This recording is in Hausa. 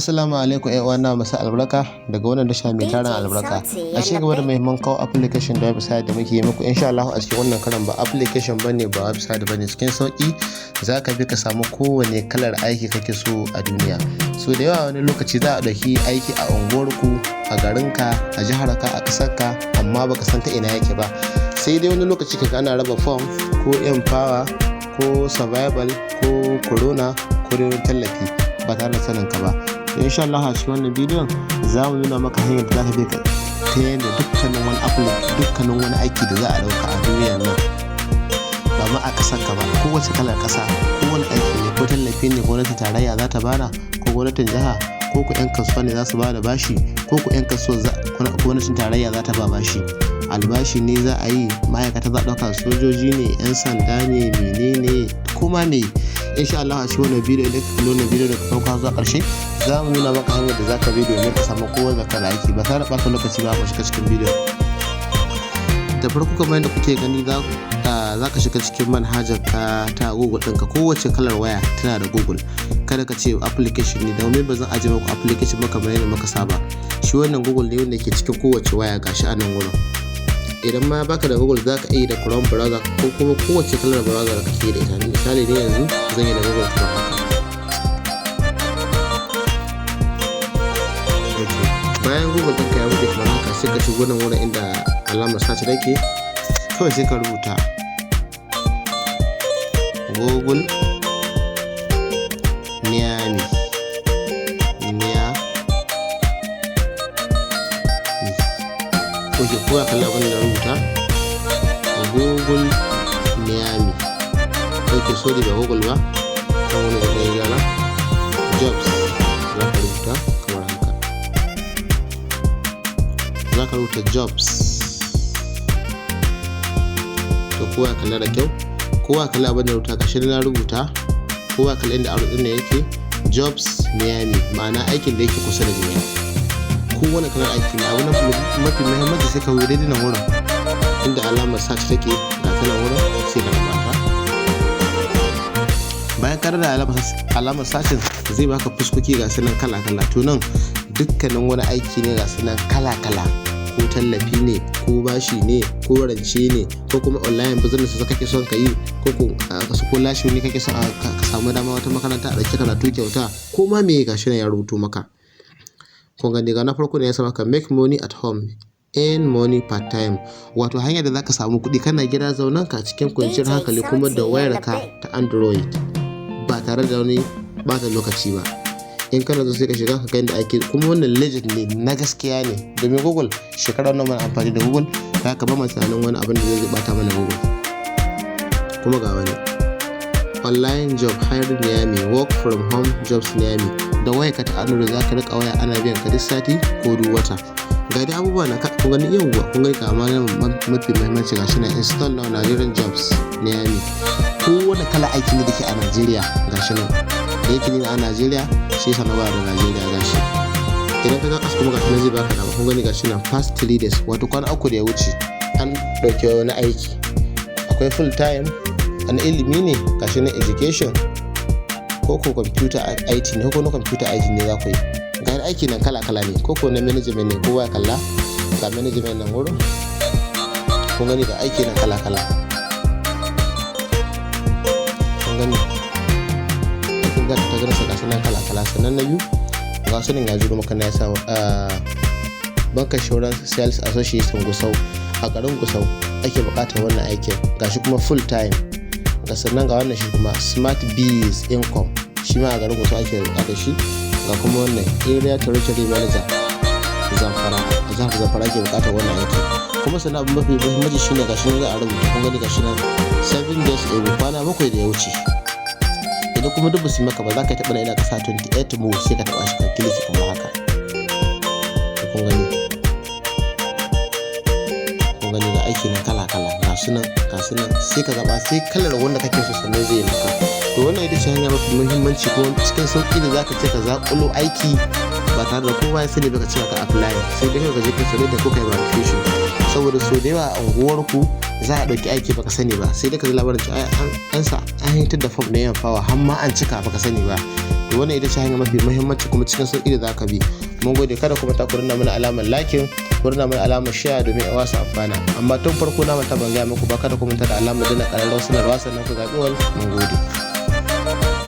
Assalamu alaikum ƴan uwana masu albarka daga wannan tasha mai tarin albarka. A ci gaba da muhimman kawo application da website da muke yi muku, insha Allah a cikin wannan karan ba application bane, ba website bane. Cikin sauki zaka bi ka samu kowane kalar aiki kake so a duniya. So da yawa wani lokaci za a ɗauki aiki a unguwarku, a garinka, a jiharka, a ƙasarka, amma baka san ta ina yake ba. Sai dai wani lokaci kaga ana raba form ko N-Power ko survival ko corona ko dai wani tallafi ba tare da sanin ka ba. To, insha Allah a cikin wannan bidiyon za mu nuna maka hanyar da za ka bi ta yadda dukkanin wani dukkanin wani aiki da za a ɗauka a duniyar nan, ba ma a ƙasar ka ba, kowace kalar ƙasa, kowane aiki ne, ko tallafi ne gwamnatin tarayya za ta bada, ko gwamnatin jiha, ko ku 'yan kasuwa ne za su bada bashi, ko ku 'yan kasuwa gwamnatin tarayya za ta ba bashi, albashi ne za a yi, ma'aikata za a ɗauka, sojoji ne, 'yan sanda ne, menene kuma me. Insha Allah a cikin wannan bidiyo, idan ka kalli wannan bidiyo daga farko zuwa ƙarshe, za mu nuna maka hanyar da za ka bi domin ka samu kowace kalar aiki. Ba tare da ɓata lokaci ba, mu shiga cikin bidiyon. Da farko, kamar yadda kuke gani, za ka shiga cikin manhajar ka ta Google ɗinka. Kowace kalar waya tana da Google. Kada ka ce application ne, domin ba zan ajiye muku application ba kamar yadda muka saba. Shi wannan Google ne wanda ke cikin kowace waya. Gashi a nan wurin. Idan ma baka da Google, za ka iya da Chrome browser ko kuma kowace kalar browser da kake da ita. Misali ne, yanzu zan yi da Google kamar haka. Bayan Google ɗinka ya buɗe kamar haka, sai ka shigo nan wurin inda alamar search take. Kawai sai ka rubuta "Google near me", near me. Ok, kowa kalli abin da na rubuta, "Google near me". Ok, sorry, ba Google ba, kan wani da ya gyara, jobs za ka rubuta kamar haka. Za ka rubuta jobs. To, kowa kalla da kyau, kowa kalli abin da rubuta. Gashi na rubuta, kowa kalli inda arrow ɗin yake, "jobs near me", ma'ana aikin da yake kusa da ni. Kowane kalar aiki ne. Abu na mafi muhimmanci, sai ka zo daidai nan wurin inda alamar search take, ga ta nan wurin, sai ka taɓa ta. Bayan ka da alamar searching, zai baka fuskoki, ga su nan kala kala. To, nan dukkanin wani aiki ne, ga su nan kala kala, ko tallafi ne, ko bashi ne, ko rance ne, ko kuma online business da kake son ka yi, ko ko lashi ne kake son ka samu dama wata makaranta a ɗauki karatu kyauta, ko ma me, gashi nan ya rubuto maka. Kun gani, ga na farko ne ya sa maka "make money at home, earn money part time", wato hanyar da zaka samu kuɗi kana gida zaunen ka cikin kwanciyar hankali, kuma da wayarka ta Android, ba tare da wani bata lokaci ba. In kana so, sai ka shiga ka ga yadda ake. Kuma wannan legit ne, na gaskiya ne, domin Google shekara nawa muna amfani da Google, ta haka ba mu tunanin wani abin da zai bata mana Google. Kuma ga wani "online job hiring near me", "work from home jobs near me", da wayar ka ta Android za ka rika waya ana biyan ka duk sati ko duk wata. Ga dai abubuwa na kun gani. Yauwa, kun gani, kamar mafi muhimmanci, gashi na "install now Nigerian jobs near me". Kowane kala aiki ne da ke a Najeriya, gashi nan. Da yake ni a Najeriya, shi yasa na ba da Najeriya. Gashi, idan ka ga kasa kuma, gashi nan zai baka dama. Kun gani, gashi nan "past 3 days", wato kwana 3 da ya wuce an ɗauki wani aiki. Akwai full time, an ilimi ne, gashi nan education, ko computer IT ne, ko na computer IT ne za ku yi. Ga aiki nan kala kala ne, ko na management ne. Kowa ya kalla, ga management nan wurin. Kun gani, ga aiki nan kala kala. Kun gani, aikin za ka ta ganin sa, gashi nan kala kala. Sannan na biyu, ga su nan ya jiro maka na ya sa "Bank Assurance Sales Association Gusau", a garin Gusau ake bukatar wannan aikin, gashi kuma full time. Ga sannan ga wannan shi kuma "Smart Bees Income", shi ma a garin Gusau ake bukatar shi. Ga kuma wannan "Area Territory Manager Zamfara", a jihar Zamfara ake bukatar wannan aikin. Kuma sannan abu mafi muhimmanci shine gashi nan za a rubuta. Kun gani, gashi nan 7 days ago, kwana 7 da ya wuce. Idan kuma duk basu maka ba, za ka taɓa na ina kasa 28 more, sai ka taɓa shi, ka click kamar haka. Kun gani, kun gani, ga aiki nan kala kala, ga su nan, ga su nan, sai ka zaɓa, sai kalar wanda kake so sannan zai yi maka. To, wannan ita ce hanya mafi muhimmanci kuma cikin sauƙi da zaka ce ka zaƙulo aiki ba tare da kowa ya sani ba, ka ce ka apply, sai dai ka je ka sani da kuka yi verification. Saboda so da yawa a unguwarku za a ɗauki aiki baka sani ba, sai dai ka ji labarin cewa an sa an hitar da form na N-Power, har ma an cika, baka sani ba. To wannan ita ce hanya mafi muhimmanci kuma cikin sauki da zaka bi. Mun gode. Kada kuma ta ku danna mana alamar like, ku danna mana alamar share domin a wasu amfana. Amma tun farko na manta ban gaya muku ba, kada ku manta da alamar danna ƙararrawar sanarwa, sannan ku zaɓi all. Mun gode.